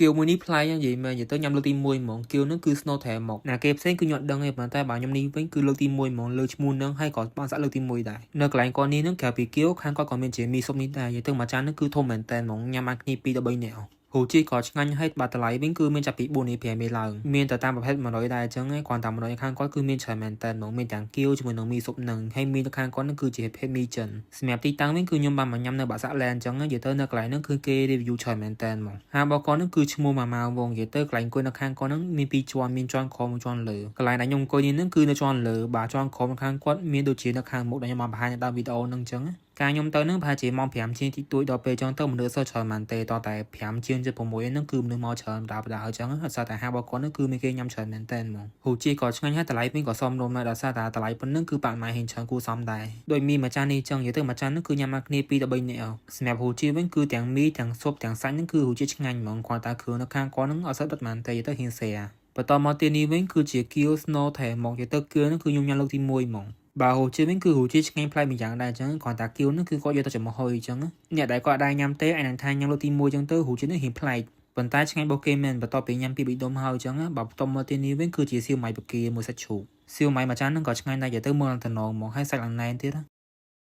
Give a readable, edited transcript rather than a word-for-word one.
គៀវមួយនេះប្លែកនិយាយមែននិយាយទៅញ៉ាំលើកទី1ហ្មងគៀវហ្នឹងគឺ ស្នូលថែមកណាគេផ្សេងគឺខ្ញុំអត់ដឹងទេប៉ុន្តែបើខ្ញុំនេះវិញគឺលើកទី1ហ្មងលើឈ្មោះហ្នឹងហើយក៏បានសាក់លើកទី1ដែរនៅកន្លែងគាត់នេះហ្នឹងក្រៅពីគៀវខាងគាត់ក៏មានជាមីស៊ុបនេះដែរនិយាយទៅមួយចានហ្នឹងគឺធំមែនតើហ្មងញ៉ាំបានគ្នា2ដល់3នាក់រសជាតិក៏ឆ្ងាញ់ហើយបើតម្លៃវិញគឺមានចាប់ពី4នេះ5នេះឡើងមានតែតាមប្រភេទ100ដែរអញ្ចឹងគ្រាន់តែ100ខាងគាត់គឺមានច្រើនមែនតើហ្មងមានទាំងគៀវជាមួយនឹងមីស៊ុបនឹងហើយមីនៅខាងគាត់នឹងគឺជាប្រភេទមីចិនសម្រាប់ទីតាំងវិញគឺខ្ញុំបានមកញ៉ាំនៅបាសាក់ឡែនអញ្ចឹងនិយាយទៅនៅកន្លែងហ្នឹងគឺគេ review ច្រើនមែនតើហ្មងហាងរបស់គាត់ហ្នឹងគឺឈ្មោះម៉ាម៉ាវងនិយាយទៅកន្លែងអង្គុយនៅខាងគាត់ហ្នឹងមានពីរជាន់មានជាន់ក្រោមមួយជាន់លើកន្លែងដែលខ្ញុំអង្គុយនេះហ្នឹងគឺនៅជាន់លើបាទជាន់ក្រោមខាងគាត់មានដូចជានៅខាងមុខដែលខ្ញុំបានបង្ហាញនៅដើមវីដេអូហ្នឹងអញ្ចឹងការខ្ញុំទៅនឹងប្រហែលជាម៉ោង5ជាងតិចតួចដល់ពេលចឹងទៅមនុស្សសូវច្រើនមែនទេតតែ5ជាងជិត6ហ្នឹងគឺមនុស្សមកច្រើនដាបដាហើយចឹងអត់សារតែហាងរបស់គាត់ហ្នឹងគឺមានគេញ៉ាំច្រើនមែនតើហ្មងរសជាតិក៏ឆ្ងាញ់ហើយតម្លៃវិញក៏សមរម្យដែរដោយសារតែតម្លៃប៉ុណ្ណឹងគឺប៉ាក់ម៉ែហេងច្រើនគួរសមដែរដោយមីមួយចាននេះចឹងនិយាយទៅមួយចានហ្នឹងគឺញ៉ាំមកគ្នា2ដល់3នាក់សម្រាប់រសជាតិវិញគឺទាំងមីទាំងស៊ុបទាំងសាច់ហ្នឹងគឺរសជាតិឆ្ងាញ់ហ្មងគ្រាន់តែគ្រឿងនៅខាងគាត់ហ្នឹងអត់សូវដិតមែនទេទៅហ៊ានសែបន្តមកទៀតនេះវិញគឺជាគៀវ ស្នូលថែមកនិយាយទៅគៀវហ្នឹងគឺខ្ញុំញ៉ាំលើកទី1ហ្មងបើរសជាតិវិញគឺរសជាតិឆ្ងាញ់ប្លែកម្យ៉ាងដែរអញ្ចឹងគ្រាន់តែគៀវហ្នឹងគឺគាត់យកទៅចំហុយអញ្ចឹងអ្នកដែលគាត់ដែរញ៉ាំទេអាចនឹងថាញ៉ាំលើកទី1អញ្ចឹងទៅរសជាតិនេះរៀងប្លែកប៉ុន្តែឆ្ងាញ់របស់គេមែនបន្ទាប់ពីញ៉ាំពីប៊ីដុំហើយអញ្ចឹងបើបន្តមកទីនេះវិញគឺជាសៀវម៉ៃបកាមួយសាច់ជ្រូកសៀវម៉ៃមួយចានហ្នឹងក៏ឆ្ងាញ់ដែរនិយាយទៅមើលឡើងតំណងហ្មងហើយសាច់ឡើងណែនទៀត។